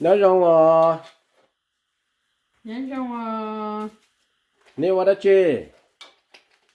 Nyob zoo os. Nyob zoo os. Neb ua dab tsi?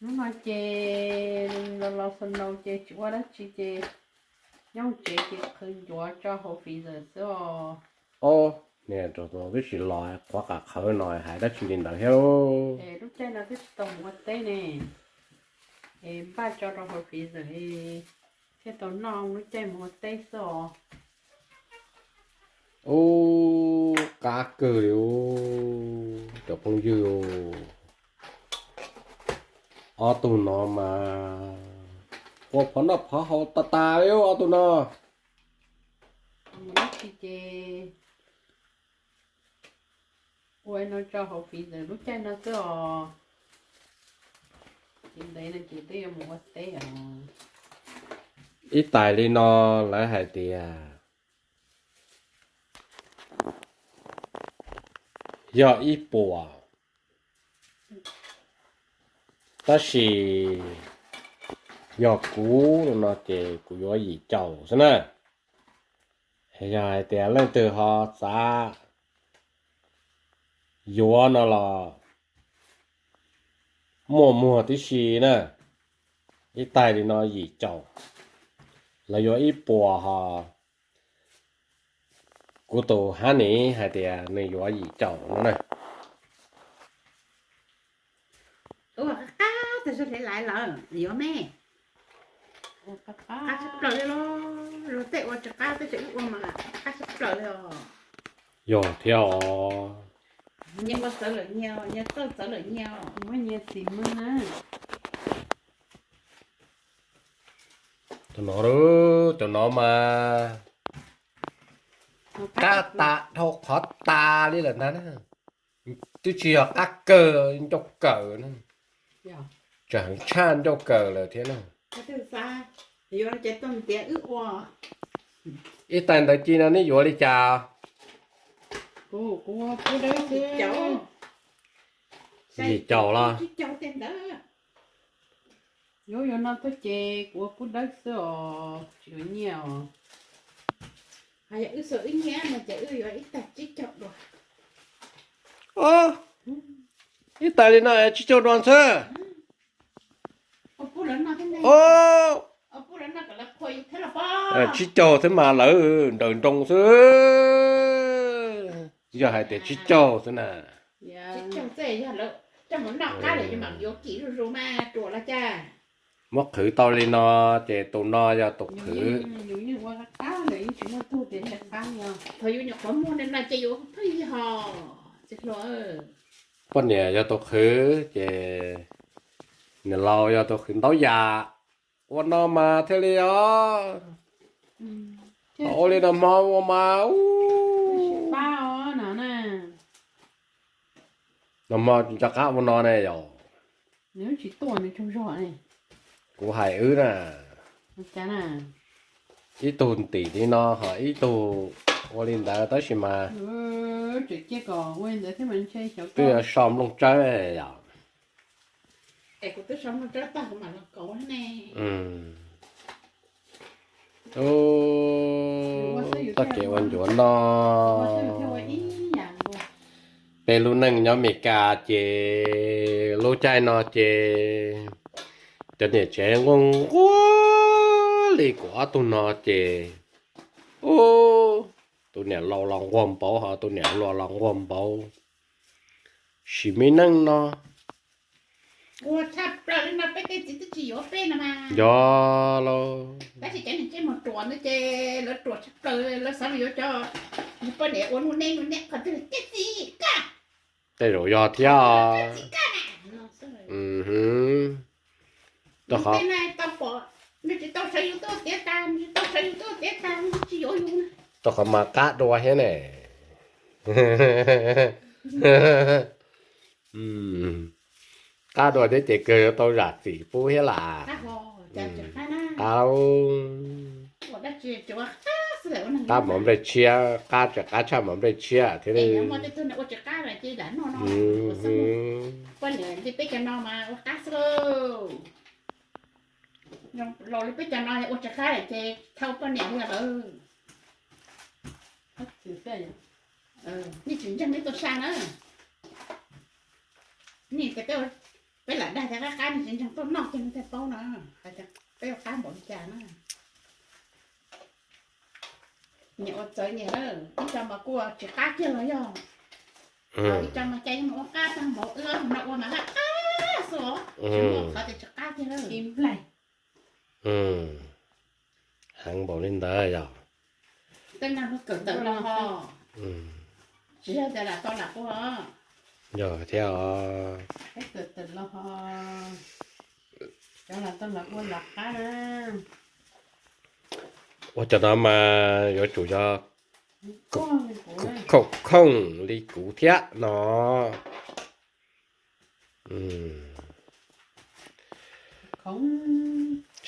Hnub no ces los los xaus nau ces tsis ua dab tsi ces nyob tsev ces qhwv ncuav tso hauv freezer xwb os. Ob niag rau twb tsis los qhuav qam qhawv no hais dab tsi li ntawd thiab. Es lub caij no twb tsis tau mus ua teb ne, es npaj tso rau hauv freezer thiaj tau noj lub caij mus ua teb xwb os. Ub, qab kawg li cov phooj ywg. Ob tug no mas ua phov noj phov haus tas tas li ob tug no. Mus dab tsi ces ua no tso hauv freezer lub caij no xwb os. Ces ntev no ces twb yuav mus ua teb os. Ib tais li no lawv hais tias yog ib puas, tab sis yog kuv no ces kuv yuav yim caum xwb na. Yog hais tias leej twg ho xav yuav no los muaj muag tib si na, ib tais li no yim caum, los yuav ib puas ho kuv tus hab nis hais tias nws yuav yim caum no na. Ua qab qab tag sawv daws lawm yuav me. Qab tshaj plaws li los, luag tej ua tsis qab tab sis wb ua mas qab tshaj plaws li os. Yog thiab os. Nyias ua txawv lawm nyias, nyias txawj txawv lawm nyias, muab nyias xis mw na. Cov no, cov no mas qab tas dhau qhov tas li lawm ntag na. Twb tsis yog qab kawg, ncauj kawm na. Tseem heev tshaj ncauj kawm lawm thiab na. Ib tais ntawd ci no neb yuav li cas? Yim caum los? Yuav yuav no tuaj ces kuv ua pub dawb xwb os, tsis yuav nyiaj os. Yog wb xuas wb nyiaj no ces wb yuav ib tais tsib caug dua. Ib tais li no tsib caug dua xwb. Tsib caug xwb mas lawv nraws nroo xwb. Yog hais tias tsib caug xwb na. Muab qhwv tau li no ces tus no yog tus qhwv. Poj niam yog tus qhwv ces niam laus yog tus qhwv ntaub yam. Ua no mas thiaj li os. Ua li no hmo ua mas ub. Nag hmo tsis nco qab ua no ne yom. Kuv hais wb na, ib tug ntim li no ho ib tug ua li ntawd tab sis mas twb yuav so nplooj tsawb yom. Txoj kev ua ncuav no, peb lub neej nyob Amelikas ces lub caij no ces cov niam tsev nquag nquag li kuv ob tug no ces, ub, tus niam laus los nquag npaum ho tus niam hluas los nquag npaum. Sim me neej no. Ua tshaj plaws li no peb tej txiv twb tsis yuav peb no mas. Yog los. Tab sis cov niag ntsej muag ruam no ces lawv ruam tshaj plaws, lawv xav yuav cov poj niam ua nuj neb nuj neb qhov twg tiag txiv kaj. Tej zaum yog thiab. Rau qhov, rau qhov mas qab dua thiab ne. Qab dua thiab ces kawg yuav tau zam txim pub thiab las. Qab, qab mov nplej tshiab, qab tseem qab tshaj mov nplej tshiab thiab li. Peb cov no mas ua qab xwb lauj. Laus li peb cov no ua tsis qab lawm ces thauj poj niam li lawm. Nej tsis ntseeg nej tuaj saib na. Nej tias peb lam dag tias qab qab, nej tsis ntseeg tuaj noj kiag nej thiaj paub na. Hais tias peb ua qab npaum li cas na. Nyias ua txawv nyias, ib co mas kuj tsis qab kiag los yog, ib co mas cas yeej mus ua qab tag npaum wb no ua mas qab qab xwb os, tsis muaj qhov tias tsis qab kiag. Heev npaum li ntawd yog. Tej no kawm tawm los ho, tsis yog tias lam tau lam ua. Yog thiab os. Kawm tawm los ho, cov lam tau lam ua lam qab na. Ua cov no mas yuav tsum yog khoom khoom li kuv thiab no.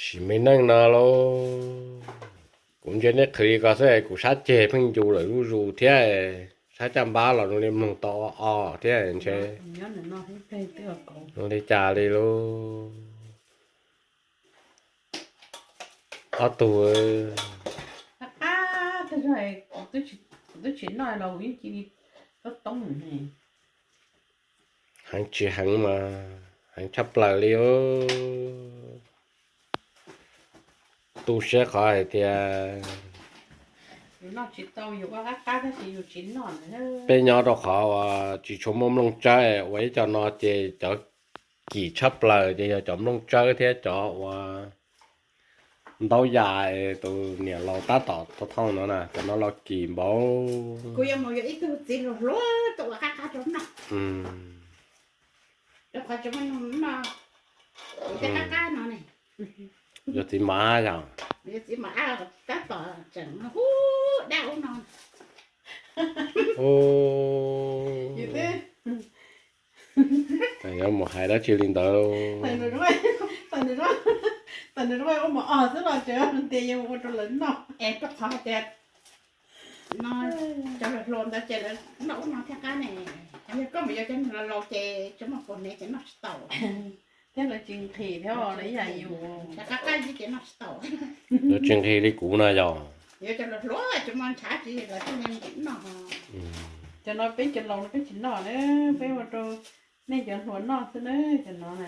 Sim me neej no lauj, kuv ntsia nej qhwv li ko xwb kuv sab ceg pheej ncu lawm zuj zus thiab, sab caj npab los zoo li mloog tau o o thiab ntshe zoo li cas li lauj. Ob tug, kuv twb tsis noj los kuv yeej cia li toob toob. Heev tsis heev mas heev tshaj plaws li os. Tu siab qhov hais tias peb nyob rau qhov uas tsis tshua muaj nplooj tsawb, ua ib co no ces cov kim tshaj plaws ces yog cov nplooj tsawb thiab cov uas ntaub yam tus niam laus tab tom thooj no na, cov no los kim npaum. Kuv yuav mus yuav ib tug txiv hluas hluas tuaj ua qab qab rau noj. Rau qhov tsis muaj noj, kuv tej qab qab no ne. Yog txiv mab yog? Yog txiv mab tab tom tseem hu dab ub no. Yuav mus hais dab tsi li ntawd. Tam nws ua mos os xwb los tseem tias yuav mus ua rau lawv noj. Es rau qhov hais tias no cov hluas hluas ntawd ces lawv noj ub no thiaj qab ne. Yog koj mus yuav cov laus laus ces tsis muaj pos nev ces noj tsis tau. Thiab lawv tsis nqhis thiab lawv ib yam yus. Qab qab ces noj tsis tau. Lawv tsis nqhis li kuv no yog. Yuav cov hluas hluas tsis muaj ntshav tsis lawv thiaj li noj. Cov no peb cov laus no peb tsis noj na, peb ua rau nej cov hluas noj xwb na, cov no na.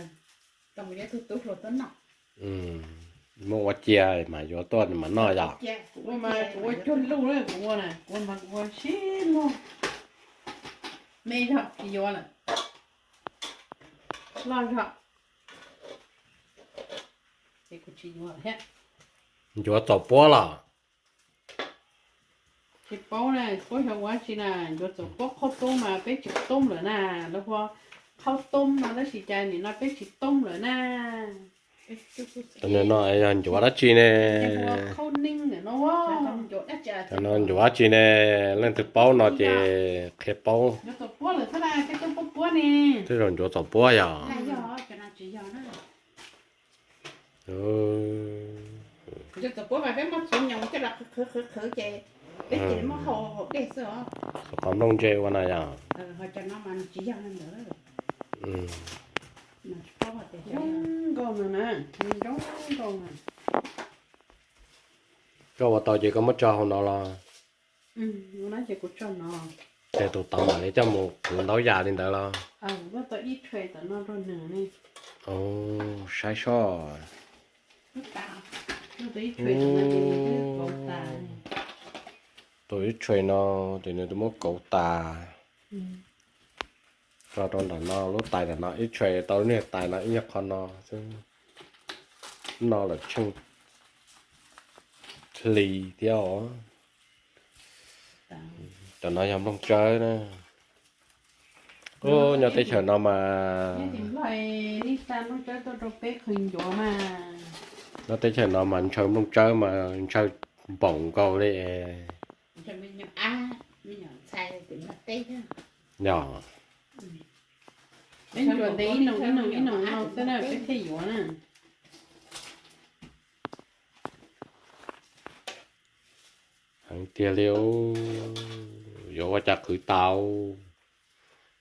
Tau mus yuav tug tub hluas tuaj noj. Muab ua cia mas yuav tuaj mas noj yom. Kuv ua mas kuv ua cuag luj na, kuv ua na, kuv ua mas kuv ua sib luag. Me zog tsis yuav lawm. Loj zog ces kuv tsis yuav thiab. Ncuav txaus puab los? Tsis paub na, puab xyov ua dab tsi na, ncuav txaus puab qhaub toob mas peb tsis toob lawm na, lawv hu qhaub toob no tab sis cas nim no peb tsis toob lawm na. Tam sim no yog ncuav dab tsi ne? Tam sim no ncuav dab tsi ne? Leej twg paub no ces qhia paub. Tej zaum ncuav txaus puab yog. Ncuav txaus puab mas peb muab txhuv nyoos coj los qhwv qhwv qhwv ces peb cia li muab hau hauv dej xwb os. Qhov nplooj ntse ua na yog. Ho cov no mas tsis yog li ntawd. Zoo nkauj no na, zoo nkauj na. Koj ua tau ces koj muab tso hauv no los? Ua no ces kuv tso no. Ces tus tod mam li coj mus qhwv ntaub yam li ntawd los? Muab tau ib tray tom no rau nws ne. Saib soj. Tus ib tray no ces nws twb muab kauv tas. Tso rau nram no, lub tais nram no ib tray, tau lub niag tais no ib nyuag qho no xwb. No lawm tsheej hli thiab os. Cov no yog nplooj tsawb na. Nyob teb chaws no mas, nyob teb chaws no mas ntshaw nplooj tsawb mas ntshaw npaum nkaus li. Yog, peb ntsuas ntev ib noo ib noo ib noo no xwb na peb thiaj yuav na. Heev tiag li, yuav ua cas qhwv tau.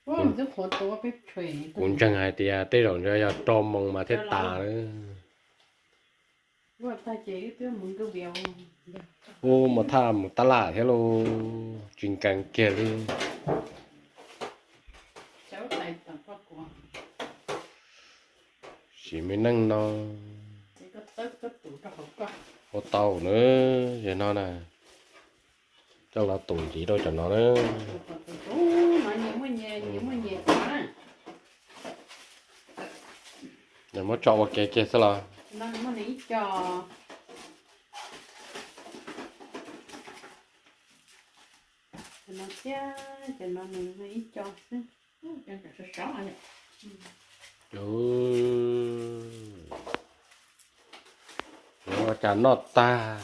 Kuv ntseeg hais tias tej zaum ntshe yog rau moos mas thiaj tas. Ub, mus thaj mus tab laj thiab lauj, tsis nkees kiag li. Sim me neej no ua tau na, yog no na, coj los tus ntxiv rau cov no na. Muab tso ua ke kiag xwb los. Ua cas noj tag,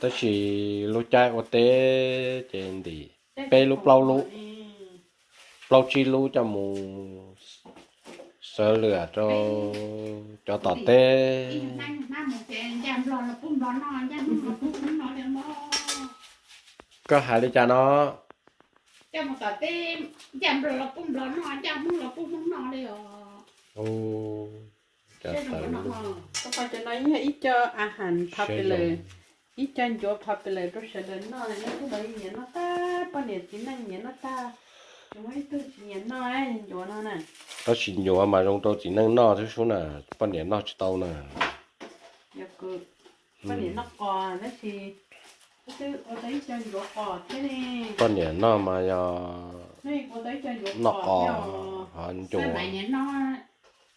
tab sis lub caij ua teb ces ntim peb lub plaub lub, plaub tsib lub coj mus xav lwam rau cov tom teb. Koj hais li cas no? Ub, cov no yog ib co a has pha pes lawm, ib co ncuav pha pes lawm rau sawv daws noj, neb kuj los nyiam noj tag, poj niam txiv neej nyiam noj tag, tsis muaj ib tug tsis nyiam noj ncuav no na. Tab sis ncuav mas zoo rau txiv neej noj xwb sub na, poj niam noj tsis tau na. Poj niam noj qos tab sis, ua tau ib co ncuav qos thiab ne. Poj niam noj mas yog noj qos ho ncuav.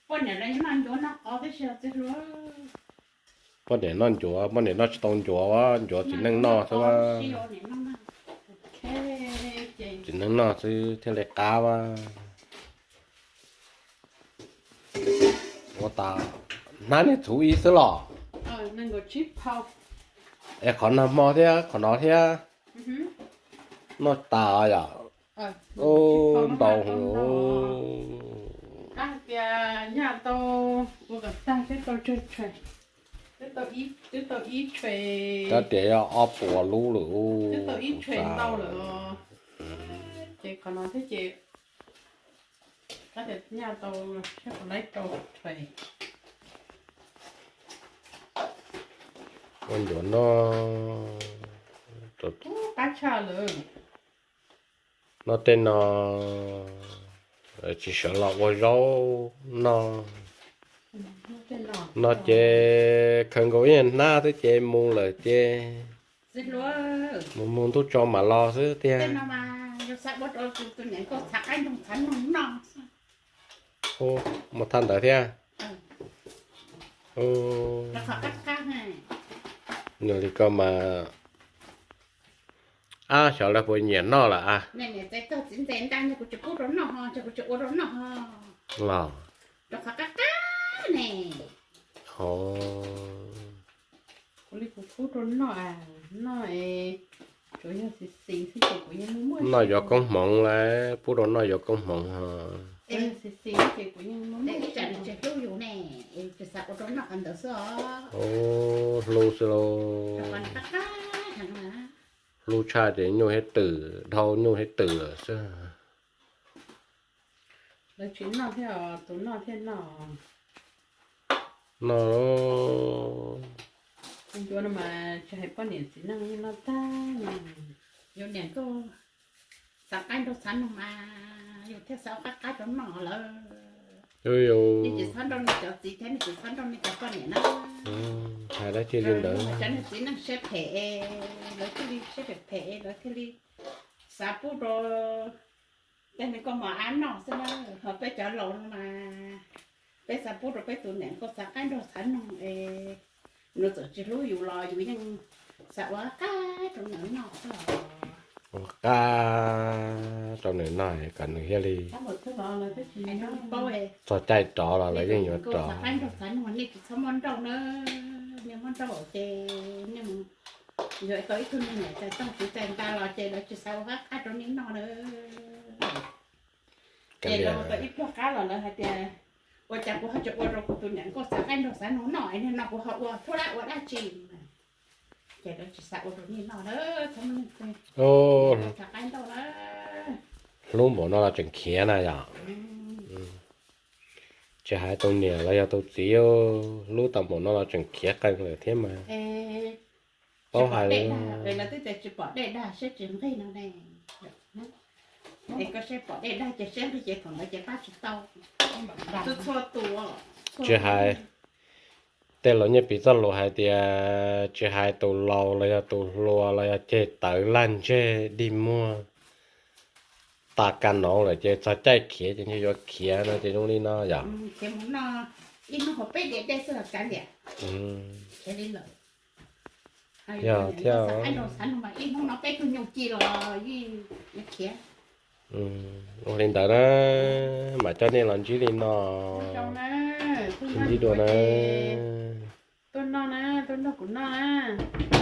Poj niam noj ncuav, poj niam noj ncuav, poj niam noj tsis tau ncuav, ncuav txiv neej noj xwb. Txiv neej noj xwb thiaj li qab a. Ua tas hnab niag txhuv ib xwb los? Es qhov nag hmo thiab qhov no thiab. Noj tas yom. Ntau hwv. Kab tias yog ob puas lub lawm. Ces qhov no thiab ces kab tias nyaj tau, ua ncuav noj, qab tshaj lawm. Noj tej no tsis sawv los ua zaub noj. No ces khaws nkaus ib hnab xwb ces mus lawm ces mus mus ntuj tso mam los xwb tiag. Mus thaj ntawd thiab. Nws li ko mas, ab, xyov lawv puas nyiam noj lawm a. Los noj yuav koob hmoov lawm, pub rau noj yuav koob hmoov ho. Hlub xwb lauj. Hlub tshaj ces nyuj thiab twm, dhau nyuj thiab twm lawm xwb. Noj, xav qaib nrog xav noog mas yus thiaj xav qab qab rau noj lawm. Yus tsis txhob nrauj nej cov txiv thiab nej tsis txhob nrauj nej cov poj niam na. Hais dab tsi li ntawd, cov niag txiv neej siab phem, lawv thiaj li siab phem phem, lawv thiaj li xav pub rau tej neeg koj mos ab noj xwb na. Ho peb cov laus no mas peb xav pub rau peb tus niam nkauj xav qaib nrog xav noog es nws txawm tsis hlub yus los yus yeej xav ua qab rau nws noj xwb os. Ua qab rau nws noj kom nws thiaj li txog caij rov los lawv yeej yuav rov. Nej tsis txhob muab nrauj na, nej muab nrauj ces nej mus yuav tau ib tug me nyuam txais txog txiv txais nta los ces lawv tsis xav ua qab qab rau nej noj na. Ces lawv ua tau ib pluag qab los lawv hais tias ua cas kuv ho tsis ua rau kuv tus niam nkauj xav qaib nrog xav noog noj, niag no kuv ho ua thuab lab ua dab tsi. Ces lawv tsis xav ua rau nej noj na, txhob muab nrauj, xav qaib nrauj na. Hlub npaum no los tseem khiav na yom. Tsis hais tus niam los yog tus txiv, lub tau npaum no los tseem khiav qees lawm thiab mas. Paub hais, twb tias tsis pom dej dag siab tsis nqig no ne. Es koj saib pom dej dag ces siab nqig ces thaum ntawd ces pab tsis tau. Txhua tus, tsis hais, tej laus nyiaj piv txoj lus hais tias tsis hais tus laus los yog tus hluas los yog ceg tawv laj ntseg dig muag tas ka nauv lawm ces txog caij khiav ces ntshe yuav khiav no ces zoo li no yom. Yog thiab, ua li ntawd na, mam coj nej los ntsib li no, ntsib dua na. Tuaj noj na, tuaj nrog kuv noj na.